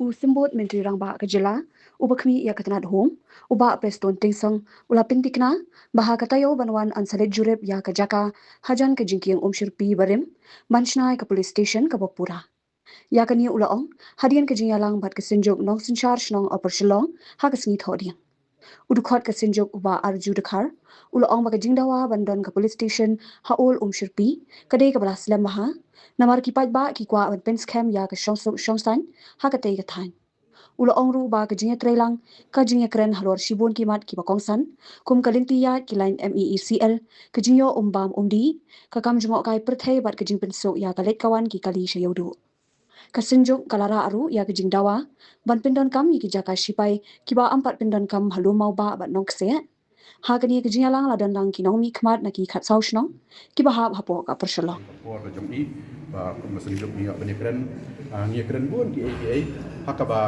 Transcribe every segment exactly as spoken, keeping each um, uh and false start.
U Symbud Myntri Rangbah ka jylla, uba khmih ïa ka tnat home, u Bah Prestone Tynsong, u la pynthikna ba ha ka taïew ban wan unsealed jurip ïa ka jaka hajan ka jingkieng Umshyrpi barim ban shna ïa ka police station kaba pura. Ïa kane u la ong hadien ka jingïalang bad ka Synjuk Nongsynshar Shnong Upper Shillong ha ka sngi Thohdieng. U dkhot ka Synjuk, u Bah Arju Dkhar, u la ong ba ka jingdawa ban don ka police station ha Old Umshyrpi ka dei kaba la slem bha, namar ki paidbah ki kwah ban pynskhem ïa ka shongsuk shongsaiñ ha katei ka thaiñ. U la ong ruh ba ka jingïatreilang ka jingïakren halor shibun ki mat kiba kongsan, kum ka lynti ïaid ki lain M E E C L, ka jingïoh um bam um dih, ka kam jngohkai pyrthei bad ka jingpynsuk ïa ka leit ka wan ki kali sha Ïewduh. Ka Synjuk ka la rah ruh ïa ka jingdawa ban pyndonkam ïa ki jaka shipai kiba ym pat pyndonkam ha Lum Mawbah bad Nongkseh. Ha kane ka jingïalang la don lang ki nongmihkhmat na ki khatsaw shnong kiba hap hapoh ka Upper Shillong. Por ka jong i, ba kum ka Synjuk ngi ïoh ban ïakren, ah, ngi ïakren bun kiei kiei, ha kaba,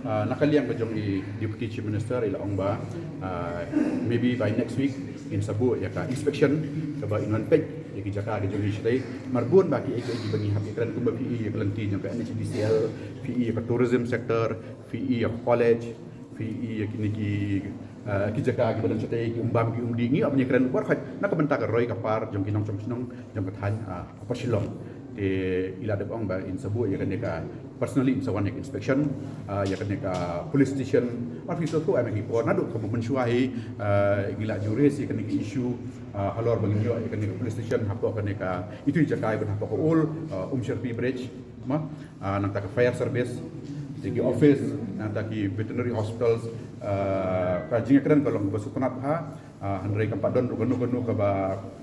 ah, na ka liang ka jong i Deputy Chief Minister i la ong ba, ah, maybe by next week in sa buh ïa ka inspection kaba in wan peit ïa ki jaka ka jong i shatei. Namar bun ba kiei kiei kiba ngi hap ïakren, kumba phi i ïa ka lynti jong ka N H D C L, phi i ïa ka tourism sector, phi i ïa ka college, phi i ïa kine ki, ah, ki jaka kiba don shatei, ki um bam ki um dih, ngi ïoh ban ïakren baroh khoit na ka bynta ka roi ka par jong ki nongshong shnong jong ka thaiñ, ah, Upper Shillong. Te i la dep ong ba in sa buh ïa kane ka, personally in sa wan ïa ka inspection, ah, ïa kane ka police station. Mar phi sngewthuh, em, ki por naduh kumba mynshuwa hi, ah, ngi la ju raise ïa kane ka issue, ah, halor ba ngin ïoh ïa kane ka police station hapoh kane ka, itu i jaka iba hapoh ka Old, ah, Umshyrpi Bridge, ma, ah, nangta ka fire service, te ki office, nangta ki veterinary hospitals, ah, ka jingïakren ka long ba sngewtynnat bha, ah, hynrei kam pat don ruh kano kano kaba,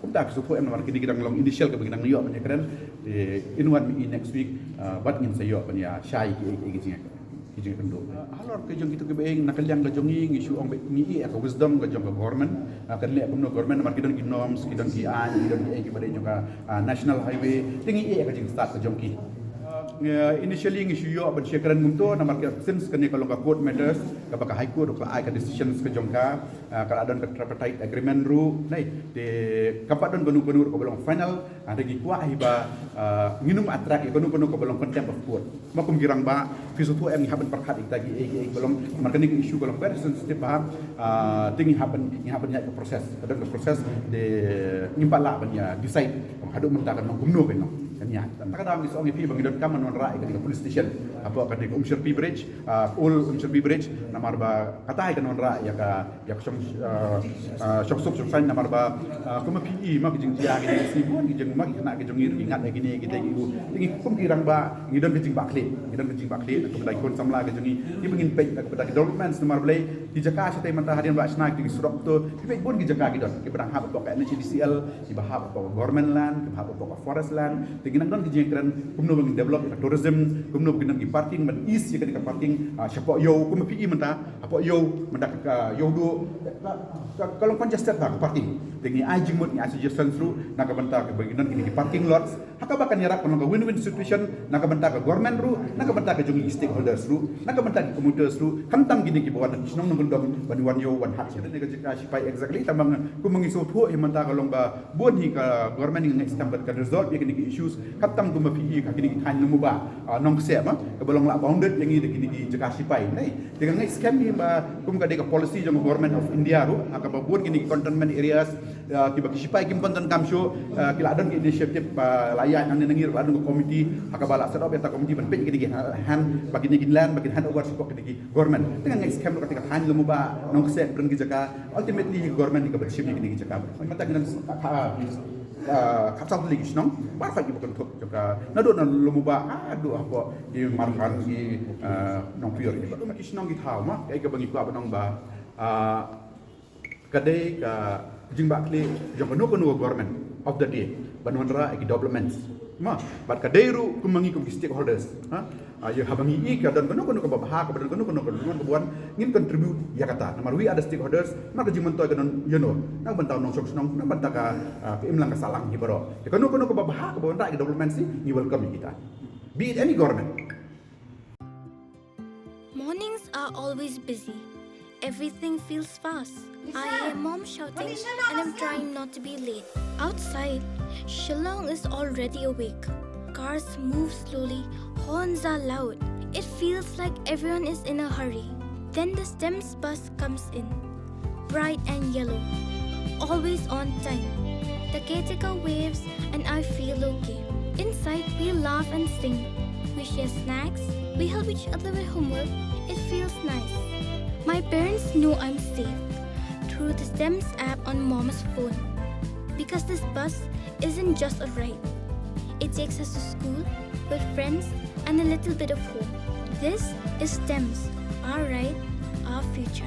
kumta ki sngewthuh em, namar kine ki dang long initial kaba ngi dang ïoh ban ïakren, te in wan mih i next week, ah, bad ngin sa ïoh ban ïa shai ki, ki, ki jingïakren. Ki jingkynduh. Ah, halor ka jong kito kiba ïeng, na ka liang ka jong ngi, ngi shu ong ba ngi ïeh ïa ka wisdom ka jong ka government. Ah, kan leh kumno government, namar ki don ki norms, ki don ki aiñ, ki don ki aiñ kiba dei jong ka, ah, national highway. Te ngi ïeh ïa ka jingstad ka jong ki. Ah, initially ngi shu ïoh ban shu ïakren kumto, namar ka, since kane ka long ka court matters, kaba ka High Court ka ai ka decisions ka jong ka, ah, ka la don ka tripartite agreement ruh, nai. Te kam pat don kano kano ruh kaba long final, ah, te ngi kwah hi ba, ah, ngin ym attract ïa kano kano kaba long contempt of court. Ma kum ki rangbah, phi sngewthuh em, ngi hap ban pyrkhat ïa kita kiei kiei kiba long, namar kane ka issue ka long very sensitive bha, ah, te ngi hap ban, ngi hap ban ïaid ka process. Ka don ka process, te ngim pat lah ban ïa decide haduh mynta kan long kumno kan long. Kan ïa, tang kata ngi shu ong ïa phi ba ngi donkam ban wanrah ïa kane ka police station hapoh kane ka Umshyrpi Bridge, ah, Old Umshyrpi Bridge, namar ba kata hi kan wanrah ïa ka, ïa ka shong, ah, ah, shongsuk shongsaiñ, namar ba, ah, kumba phi i ma ki jingjia ki jong i, bun ki jong, ma ki khynnah ki jong ngi ruh ki ngat ïa kine kite ki u. Te ngi kum ki rangbah ngi don ka jingbakla, ngi don ka jingbakla na ka bynta ki khun samla ki jong ngi, kiba ngin peit na ka bynta ki developments, namar balei ki jaka shatei mynta hadien ba la shna ki surok to, phi peit bun ki jaka ki don kiba dang hap hapoh ka N H D C L, kiba hap hapoh ka government land, kiba hap hapoh ka forest land. Te ngi nang don ki jingkren kumno ba ngin develop ïa ka tourism, kumno ba ngin don ki parking, ban ease ïa kane ka parking, ah, shapoh ïew, kumba phi i mynta hapoh ïew, mynta ka, ka ïew duh, ka, ka, ka long congested bha ka parking. Te ngi ai jingmut, ngi ai suggestions ruh na ka bynta kaba ngin don kine ki parking lots, ha kaba kan ïarap ban long ka win-win situation na ka bynta ka government ruh, na ka bynta ka jong ki stakeholders ruh, na ka bynta ki commuters ruh, khamtam kine kiba wan na ki shnong nongkyndong ban wan ïew wan hat sha kane ka jaka shipai. Exactly, tang ba kumba ngi sngewthuh hi mynta ka long ba bun hi ka government ngi ngeit skhem ba kan resolve ïa kine ki issues, khamtam kumba phi i ha kine ki thaiñ Lum Mawbah, ah, Nongkseh ma, kaba long la bounded ïa ngi da kine ki jaka shipai, nai. Te nga ngeit skhem hi ba kum ka dei ka policy jong ka Government of India ruh, ha kaba bun kine ki containment areas, ah, kiba ki shipai kim pyndonkam shuh, ah, ki la don ki initiative ba la ïaid nangne nangne, la don ka committee, ha kaba la set up ïa ka committee ban peit kine ki hand, ba kine ki land ba kin hand over sha kine ki government. Te nga ngeit skhem ruh kata ka thaiñ Lum Mawbah Nongkseh, don ki jaka, ultimately hi ka government hi kaba shim ïa kine ki jaka. Mynta ngi don ka, ka, ah, khatsaw tylli ki shnong, baroh khoit kiba kynthup jong ka, naduh na Lum Mawbah haduh hapoh ki Marhan, ki, ah, Nongpyiur, ki ba, ki shnong ki thaw ma, kaei kaba ngi kwah ban ong ba, ah, ka dei ka jingbakla jong kano kano ka government of the day ban wanrah ïa ki developments. Ma, bad ka dei ruh kumba ngi kum ki stakeholders, ha? Ah, ïa haba ngi i ka don kano kano kaba bha, kaba don kano kano kaba don kaba wan, ngin contribute ïa kata. Namar we are the stakeholders, namar ka jingmyntoi ka don ïa no, na ka bynta u nongshong shnong, na ka bynta ka, ah, ka imlang ka sahlang hi baroh. Ïa kano kano kaba bha, kaba wanrah ïa ki development sih, ngi welcome ïa kita. Be it any government. Mornings are always busy. Everything feels fast. I hear mom shouting and I'm trying not to be late. Outside, Shillong is already awake. Cars move slowly, horns are loud. It feels like everyone is in a hurry. Then the STEMS bus comes in, bright and yellow, always on time. The caretaker waves and I feel okay. Inside, we laugh and sing. We share snacks. We help each other with homework. It feels nice. My parents know I'm safe through the STEMS app on Mom's phone. Because this bus isn't just a ride. It takes us to school, with friends, and a little bit of hope. This is STEMS, our ride, our future.